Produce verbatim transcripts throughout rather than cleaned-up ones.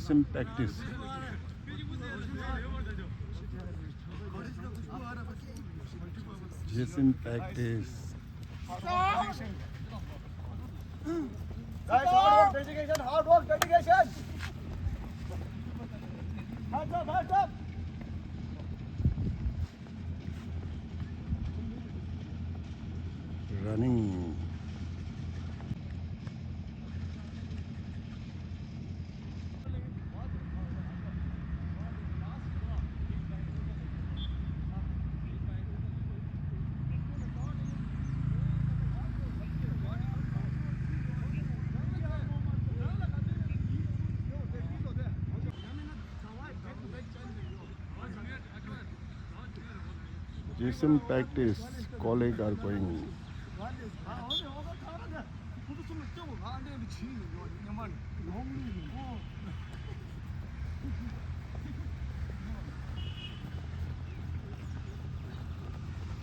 Sim practice. Jason practice. Guys, hard work, dedication, hard work, dedication. Hands up, hands up. Running. Jason practice, colleague are going.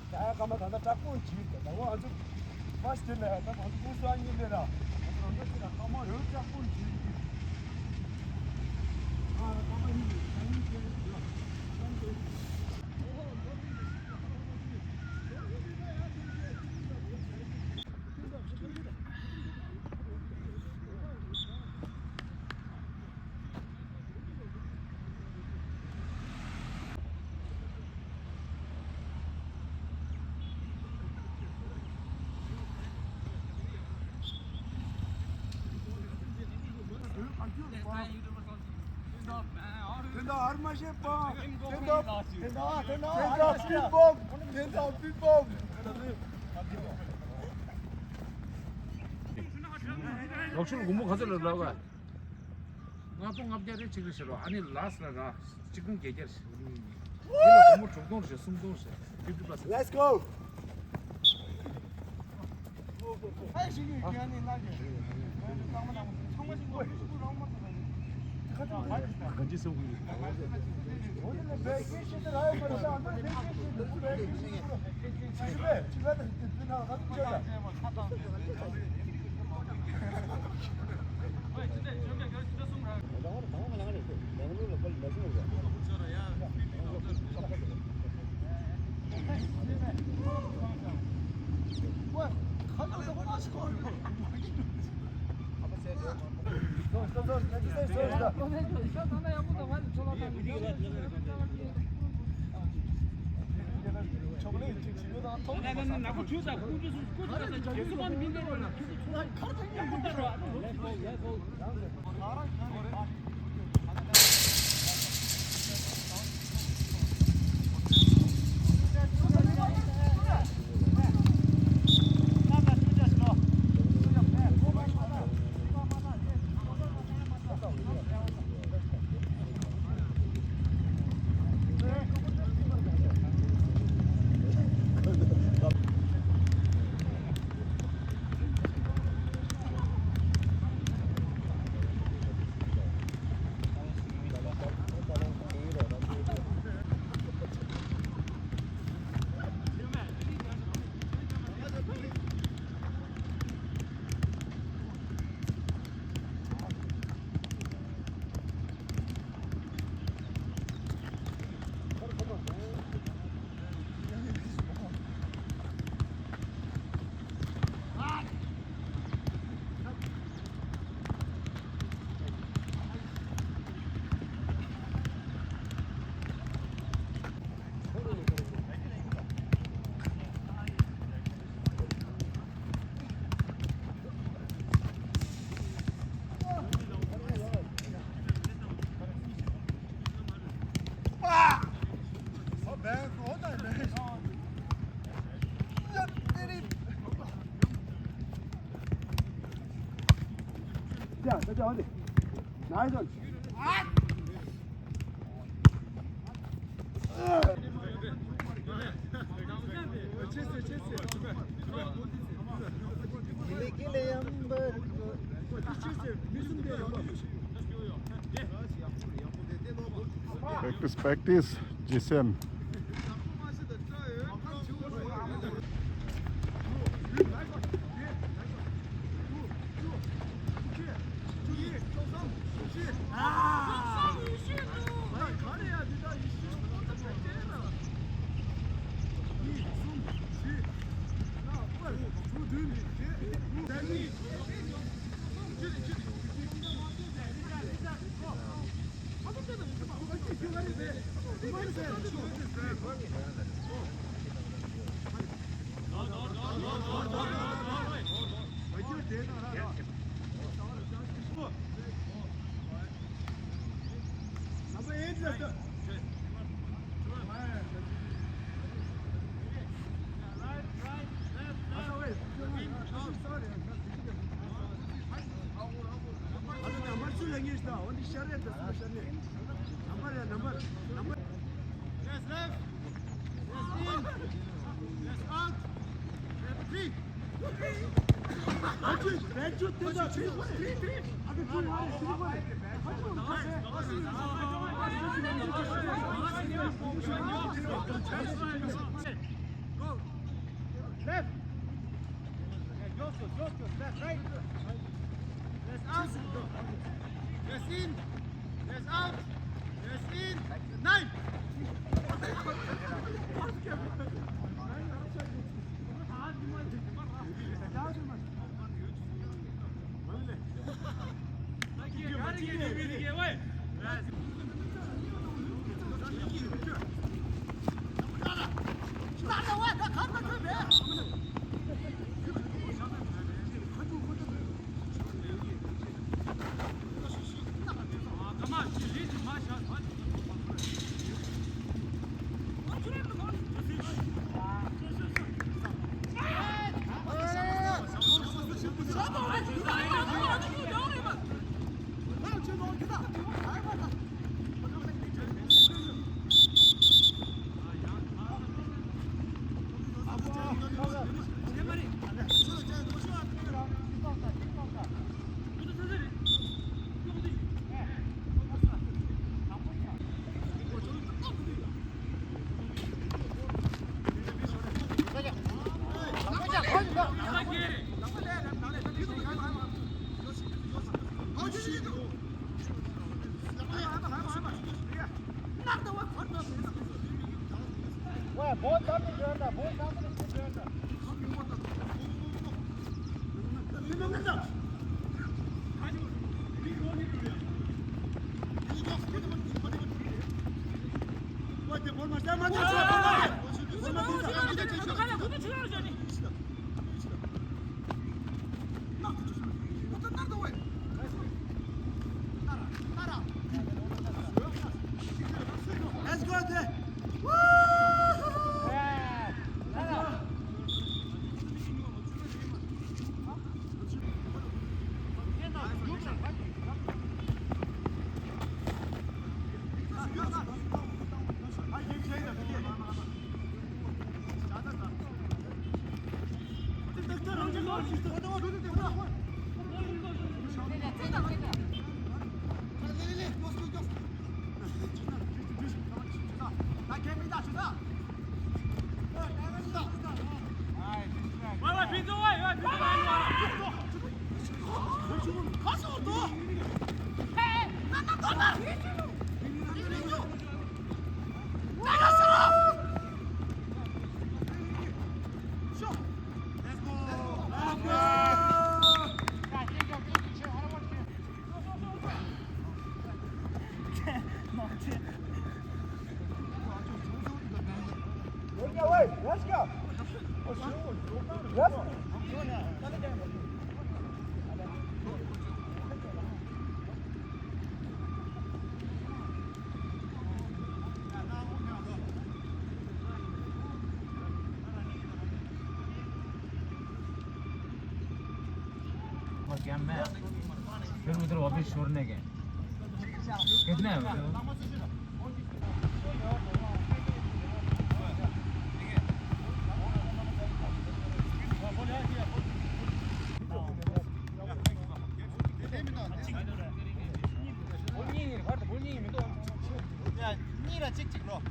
ད་ཀ་མ་ད་ལྟ་དྲག་པོ་བྱེད་ད་ད་ང་ཚོ་ཕར་སྟེར་ལ་ད་ང་ཚོ་ཀུན་སློང་གཉིས་ལས་ར་ང་ཚོ་རང་ཚོ་ཚོ་ལ་ཀ་མ་རོལ་དྲག་པོ་བྱེད་ཀྱི་ང་ར་ཀ་མ་གཉིས་ཀྱི་ས་ཡིན་ཟེར་ལ་ཀ་མ་རོལ། དེ་འདྲ་ཧར་མ་བྱེད་པ། དེ་འདྲ་དེ་འདྲ་དེ་འདྲ་པི་བོག་དེ་འདྲ་པི་བོག་ལོག་ཤུལ་དགུང་པོ་ག་ཚོད་ལ་ལོག་ག་ལྔ་སྟོང་ལྔ་བརྒྱ་རེ་གཅིག་རེ་ཞེས་རོགས། ཨ་ནི་ལགས་ལ་ར་གཅིག་སྟོང་བརྒྱད་བརྒྱ་རེ་ཞེས་རོགས། འདི་ལ་སྒོར་མོ་དྲུག་སྟོང་རེ་སུམ་སྟོང་རེ་fifty plus. Let's go. Nice one. Practice, practice, G S M. Number two, like, is the only shot at the special name. Number, number, number. Yes, left. Yes, in. Yes, out. Left, three. Go. Left. Left, right. Left, out. Left, in. Left, out. Left, in. Nine. वो क्या मैं फिर उधर वापस छोड़ने के कितने हैं? ཡ། གཉིས་ར་གཅིག་གཅིག་ལོ།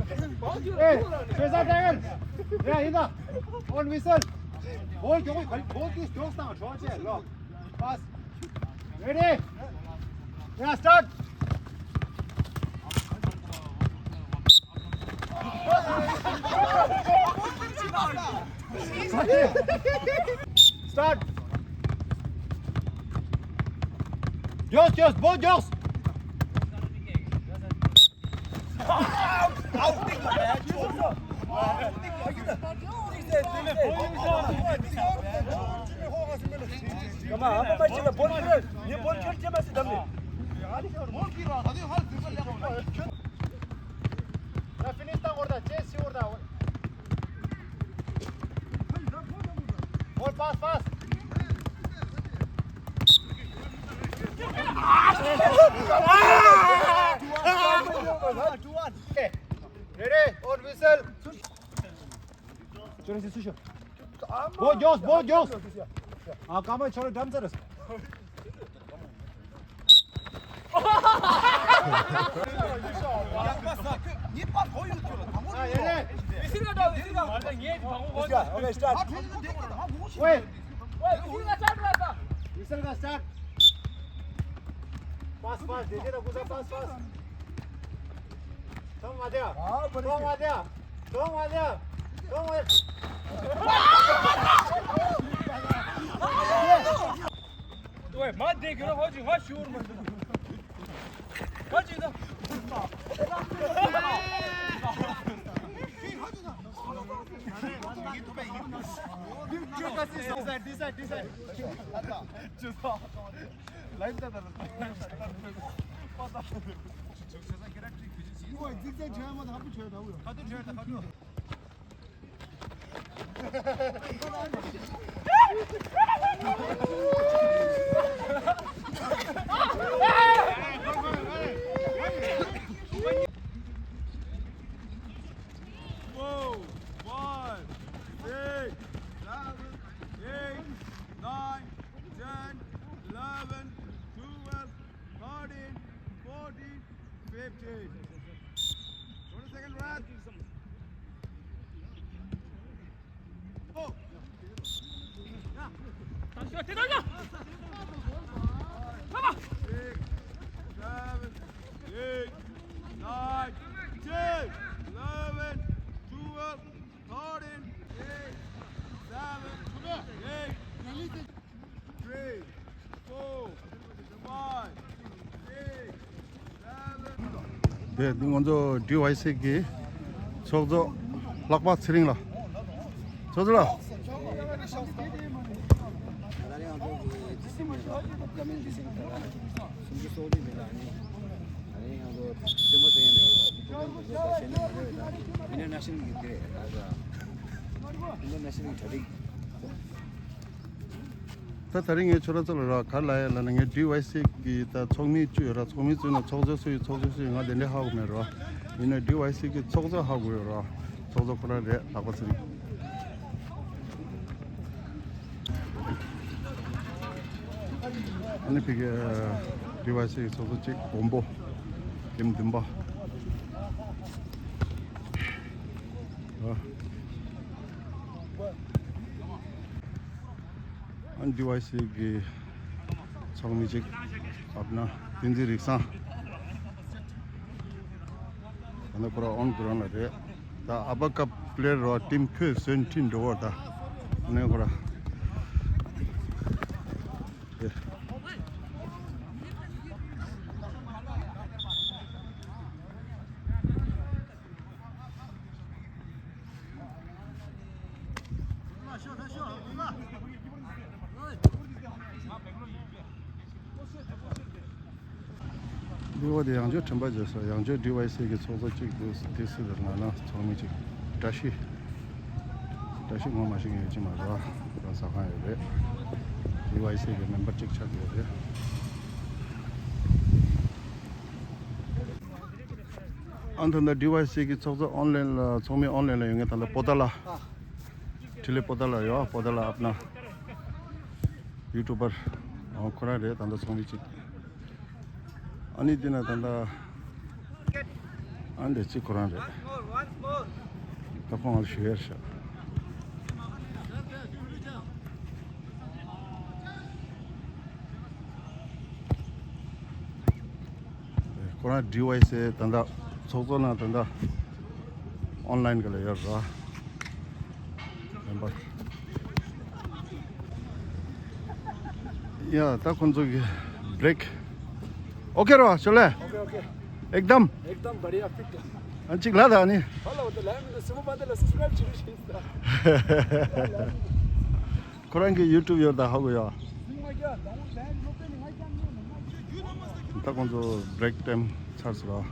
Hey, Cesar Tiger. Yeah, in the on whistle. Ball, go, ball, this jokes down. Short chair, low. Pass. Ready? Yeah, start. Start. Josh, Josh, ball, Josh. Ball pass, pass. Ready, on whistle. Ball, Josh, ball, Josh. ཨ་ཀ་མ་ཆོར་འགྲམ་ཚར། Okay, start. Wait. Whistle का start. Pass, pass, दीजिए ना, कुछ pass, pass. Thong Madia. Thong Madia. Thong Madia. Thong Madia. Wait, मा देख्यो र, हो जी, हो स्योर मत। हो जी, त। This side, this side, this side. Live त, त। Four, five, six, seven, eight, nine, ten, eleven, twelve, thirteen, fourteen, fifteen. Twenty second rest. Six, seven, eight, nine, ten, eleven, twelve, thirteen, eight, seven, eight, three, four, five, six, seven. དེ་ང་ཚོ་ཌི་ཝའི་སི་གི་ཚོགས་གཙོ་ལྷག་པ་ཚེ་རིང་ལགས། ཚོགས་གཙོ་ལགས། ད་རེས་ང་ཚོ་གི་ཌི་སི་མེད་ལ་ཨབ་ཀ་མིང་ཌི་སི་མེད་ལ་སུམ་ཅུ་སོ་གཅིག་མེད་ལ་ཨ་ནི། ད་རེས་ང་ཚོ་སེམས་པ་ཙམ་ཡང་མེད་ལ་ཨིན་ཊར་ནེ་ཤ་ནལ་གི་དེ་རེད། ད་ཨིན་ཊར་ནེ་ཤ་ནལ་གི་གྲ་སྒྲིག་ད་ད་རིང་ངས་ཁྱོད་རང་ཚོ་ལ་ར་ག་རེ་ལབ་ཡ་ལབ་ན། ངས་ཌི་ཝའི་སི་གི་ད་ཚོགས་མི་བཅུ་ཡོད་ར། ཚོགས་མི་བཅུ་ནང་ཚོགས་གཙོ་སུ་ཡིན། ཚོགས་གཙོ་སུ་ཡིན། ང་དེ་འདྲའི་ཧ་གོ་མེད་ར། ཡིན་ན་ཌི་ཝའི་སི་གི་ཚོགས་གཙོ་ཧ་གོ་ཡོད་ར། ཚོགས་གཙོ་ཁོ་རང་རེད། ལྷག་པ་ཚེ་རིང་། ཨ་ནི་ཕ་གི་ཌི་ཝའི་སི་གི་ཚོགས་གཙོ་གཅིག་མགོན་པོ་ཀེམ་བདུན་པ། ཨ། ཨན་ཌི་ཝའི་སི་གི་ཚོགས་མི་གཅིག་ཨབ་ན་བསྟན་འཛིན་རིག་བཟང་། ཨ་ནི་ཁོ་རང་ཨོན་གྷི་རའུན་ལ་རེད། ད་ཨ་བ་ཀ་པི་ལེ་ཡར་རོ་ཊིམ་ཁོས་སོན་ཁྲིན་འགྲོ་བར་ད། ཨ་ནི་ཁོ་རང་། འདི་བ་དེ་ཡང་བསྐྱར་དྲན་པ་བརྗེད་སོང་། ཡང་བསྐྱར་ཌི་ཝའི་སི་གི་ཚོགས་གཙོ་གཅིག་འདུག་དེ་སྲིད་དུ་ང་ན་ཚོགས་མི་གཅིག་བཀྲ་ཤིས། བཀྲ་ཤིས་ངོ་མ་ཤེས་མཁན་ཡོད་ཀྱི་མ་རེད་བ། ཟ་ཁང་ཡོད་རེད། ཌི་ཝའི་སི་གི་མེམ་བར་གཅིག་ཆགས་ཡོད་རེད། ཨ་ད་ལྟ་ཌི་ཝའི་སི་གི་ཚོགས་གཙོ་ཨོན་ལན་ལ། ཚོགས་མི་ཨོན་ལན་ལ་ཡོད་མཁན་ད་ལྟ་པོ་ཏཱ་ལ། འཕྲིན་ལས་པོ་ཏཱ་ལ་ཡོད། པོ་ཏཱ་ལ་ཨབ་ན་ཡུ་ཊུབ་པར། ཨོ་ཁོ་རང་རེད། ད་ལྟ་ཚོགས་མི་གཅིག་ཨ་ནི་འདི་ན་ད་ལྟ་ ཨ་འདི་གཅིག་ཁོ་རང་རེད། ད་ཁོང་ལ་ཞུ་ཡར་ཤག་ཁོ་རང་ཌི་ཝའི་སི་ད་ལྟ་ཚོགས་གཙོ་ནང་ད་ལྟ་ཨོན་ལའིན་ག་ལ་ཡོད་ར། མེམ་བར། ཡ་ད་ཁོང་ཚོ་གི་བྷི་རེག་ཨོ་ཁེ་རོ་ཤོ་ལེ། ཨོ་ཁེ་ཨོ་ཁེ། ཨེག་དམ། ཨེག་དམ་བྷ་རི་ཡ་ཕིཊ། ཨ་གཅིག་ལ་ད་ནི། ཧ་ལ་བ་ད་ལ་མི་ད་སི་མོ་པ་ད་ལ་སབ་སི་ཀ་རའིབ་བྱེད་རེ་ཤེས་ད། ཁོ་རང་གི་ཡུ་ཊུབ་ཡོད་ད་ཧ་གོ་ཡ། ད་ཁོང་ཚོ་བྷི་རེག་ཊའིམ་ཚར་སོང་ར།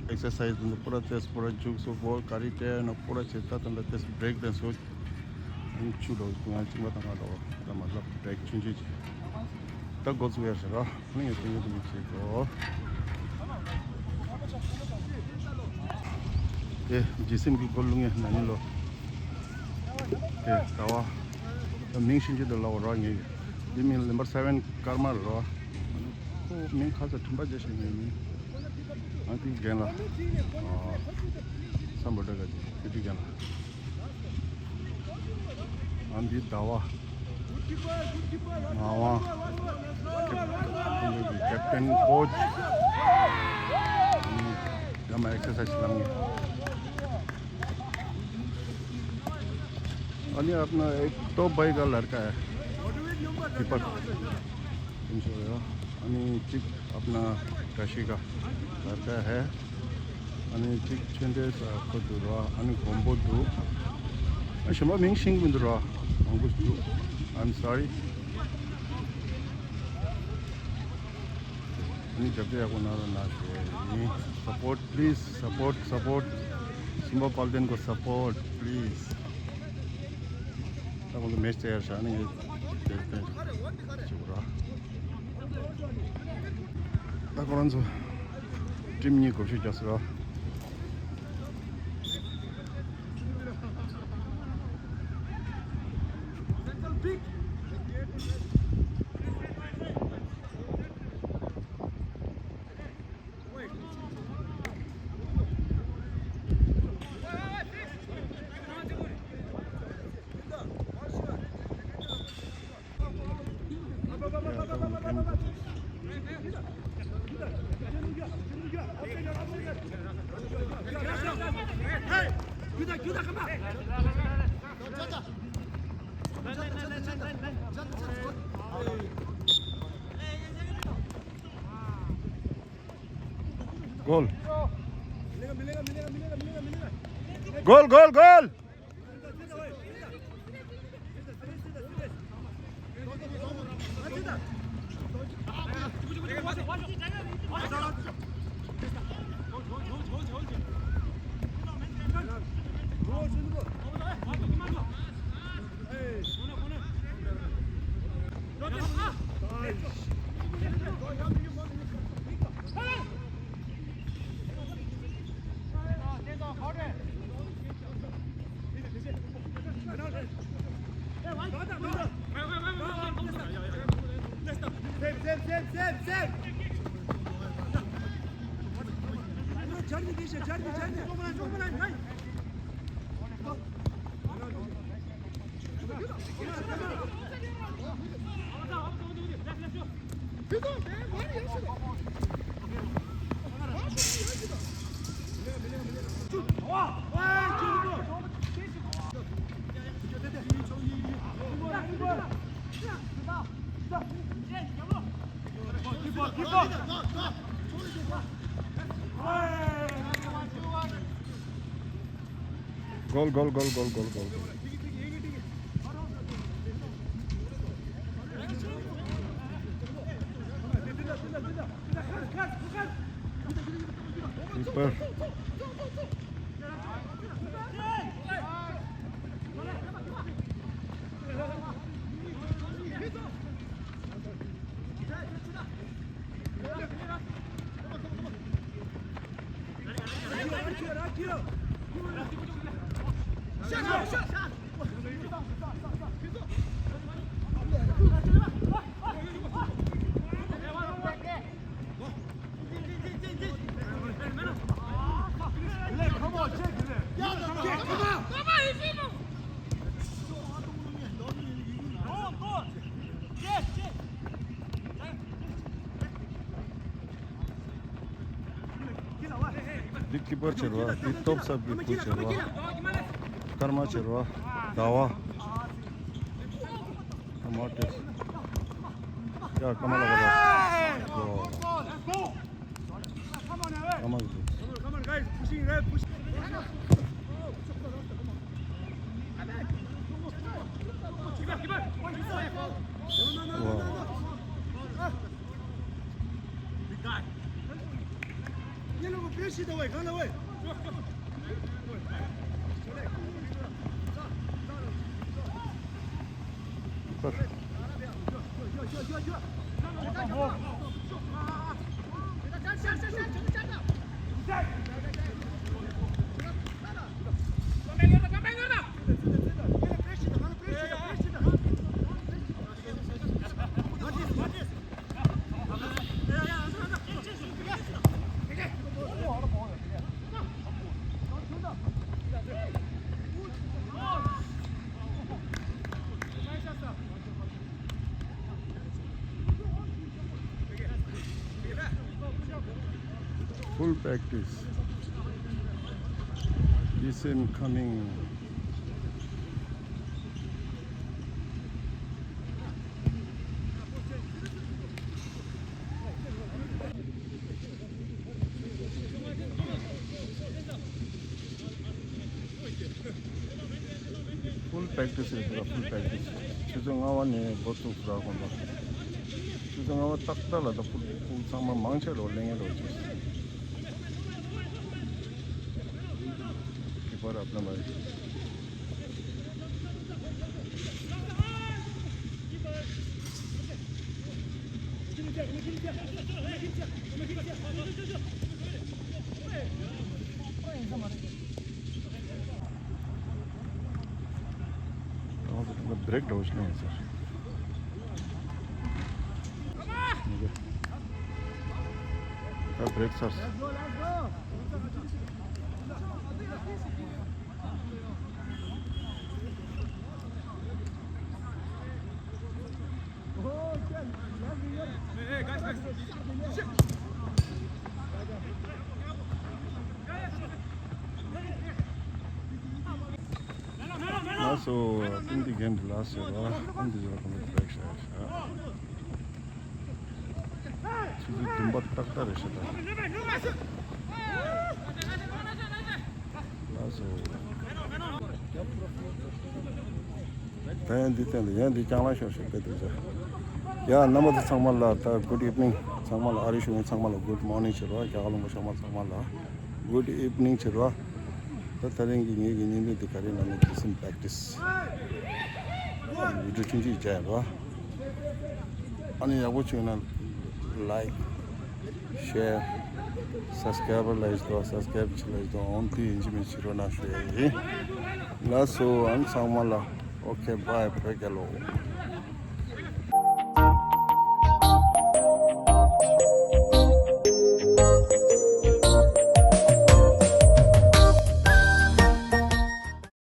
ཨེག་སར་སའིཛ་འདི་པུ་ར་ཏེས་པུ་ར་ཇུག་སོ་བོ་ཀ་རི་ཏེ་ན་པུ་ར་ཆེ་ད་ད་ད་ཏེས་བྷི་རེག་ཏེ་སོ། ཨ་ནི་ཆུ་འགྲོ་དུས་ང་གཅིག་མ་དང་ང་འགྲོ་ད་མ་ལབ་བྷི་རེག་ཆུང་ཆུང་ཅིག་ད་འགོ་ཚུགས་ཡ་ཞེས་ར། ཨ་ནི་ངས་སྟོན་ཡོད་དུ་ཡིན་ཅིག་གོ། ཨེ་ཇི་སིམ་གྱི་སྐོར་ལུང་ངས་ན་ནི་ལོ། ཨེ་ཟླ་བ། ད་མིང་ཤིན་ཅི་དུ་ལ་བ་ར་ངས་ཡོད། འདི་མིང་ལེམ་བར་སེ་ཝེན་ཀར་མ་ར། ཁོ་མིང་ཁ་ཚ་ཁྲིམས་པ་རྒྱ་ཞིག་ངས་མིང་། ཨ་ཏི་རྒན་ལ། ཨ་སམ་བྷོ་ཊ་ག་ཏི་ཏི་རྒན་ལ། ཨ་འདི་ཟླ་བ། ངག་དབང་། ཁེབ་ཁེབ་ཊེན་ཀོ་ཆི། ཡ་མ་ཨེག་སར་སའིཛ་ལམ་ངེ། ཨ་ནི་अपना एक दो भाई का लड़का है। दीपक। ཨ་ནི་གཅིག་अपना काशी का लड़का है། ཨ་ནི་གཅིག་ཆོས་འབྲེལ་ས་ཁོ་འདུག་ར། ཨ་ནི་མགོན་པོ་འདུག་ཨ་གཞན་པ་མིང་ཤེས་ཀྱི་མི་འདུག་ར། མང་པོ་འདུག I'm sorry། ཨ་ནི་རྒྱབ་སྐྱོར་ཡག་པོ་གནང་རོགས་གནང་ཞུ་ཡ་ཡིན། Support please, support, support. སུམ་པ་དཔལ་ལྡན་གོ་support please. ད་ཁོང་ཚོ་མེ་ཆི་རྩེ་ཡར་བཞག་ནས་ངས་དེ་བསྟན་བྱེད་དགོས་ར། ད་ཁོ་རང་ཚོ་ཊིམ་གཉིས་བགོ་བཤའ་རྒྱག་སྲིད་ར། Gol. Gol, gol, gol. Gol, gol, gol, gol, gol, gol. Keeper. ཀི་པར་བྱེད་རོགས། དེ་སྟོབས་ཚབ་ཀྱི་བུ་བྱེད་རོགས། ཀརྨ་བྱེད་རོགས། ཟླ་བ། ཀརྨ་ཏེ། ཡ་ཀརྨ་ལ་བ་ལ། ཀརྨ་གི་བུ། Full practice. Decent coming. Full practice རེད་ཟེར། Full practice. ཆུ་ཚོད་ལྔ་པ་ནས་འགོ་བཙུགས་ཟེར་གོ་འདུག་ཆུ་ཚོད་ལྔ་པ་ཏག་ཏག་ལ་ད་ཕུལ་ཕུལ་ཚང་མ་མང་ཆེ་རོ་གླེང་ངེ་རོ་ཅིག་ཁྱི་པར་ཨབ་ན་མ་རེད། ད་བྲེག་འདྲ་བོ་ཞིག་གནང་ཡིན་ཟེར། ད་བྲེག་ཚར། ལགས་སོ། ཨ་ཏིང་འདི་གན་འདི་ལགས་སོ། ཨ་ཏིང་འདི་ཡོད་ག་མེད་བྲེག་ཤ་ཤ། ཆུ་ཚོད་བདུན་པ་ཏག་ཏག་རེད་ཤག་ད། ལགས་སོ། ད་ཡང་འདི་སྟེང་དུ་ཡང་འདི་རྐྱང་ལ་ཤོར་ཤོར་བལྟས་འདུག་ཟེར། ཡ་རྣམ་པ་ཚོ་ཚང་མ་ལ་ད་good evening། ཚང་མ་ལ་ཨ་རི་གཞུང་ཚང་མ་ལ་good morning་ཞུ་རོགས། རྒྱ་གར་ལུང་པ་ཤོག་མ་ཚང་མ་ལ་good evening་ཞུ་རོགས། ད་ད་རིང་གི་ངེད་ཀྱི་བརྙན་ཐུང་འདི་ག་རེ་ལབ་ན་decent practice། བི་ཌི་ཡོ་ཆུང་ཆུང་བྱས་རོགས། ཨ་ནི་ཡག་པོ་བྱུང་ན་like, share, subscribe་ལ་ཡིས་དོ། subscribe་བྱེད་ལ་ཡིས་དོ། འོང་དེ་ཡིན་གཅིག་མིན་གཅིག་རོགས་གནང་ཞུ་ཡ་ཡིན། ལགས་སོ། ཨ་ནི་ཚང་མ་ལ་okay bye། བོད་རྒྱལ་ལོ།